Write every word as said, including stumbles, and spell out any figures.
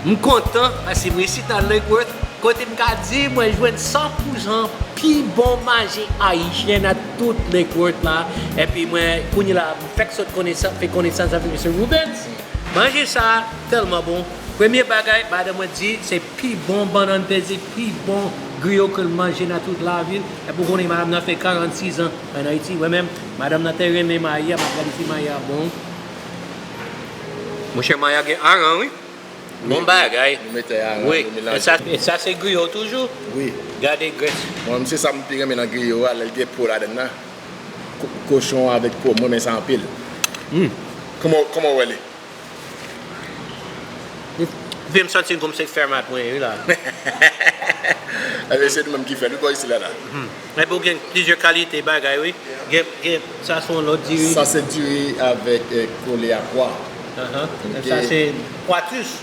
M kontan paske m resi nan Lake Worth, kote m ka di mwen jwenn san pou san pi bon manje ayisyen nan tout Lake Worth la. Epi mwen, kounye la, m fèk sot konesans, fè konesans avèk mesye Rubens. Manje sa tèlman bon. Premye bagay, madanm mwen di, se pi bon bannann peze, pi bon griyo ke l manje nan tout lavil. Epi w konnen madanm nan fè karannsis an ann Ayiti. Mwen menm, madanm nan te renmen mayi a, m ap gade si mayi a bon. Monchè, mayi a gen aran, wi. Bon bagay. Nou mete aran, wi, nou melanje. E sa, e sa se griyo toujou? Wi. Gade grès. Mwen, se sa m pi renmen nan griyo a, lè l gen po ladann nan. Ko-, kochon avèk po, mwen renmen sa anpil. Hmm. Kòman, kòman w wè li? Li fè m santi m kòmsi se fèmat mwen ye, wi, la. Ebyen, se nou menm ki fè l, wi, bò isi la, la. Hmm. Epi w gen plizyè kalite bagay, wi. Gen, gen, sa se yon lòt diri. Sa se diri avèk, eh, kole a pwa. Ahan. Ok. Sa se pwa tus.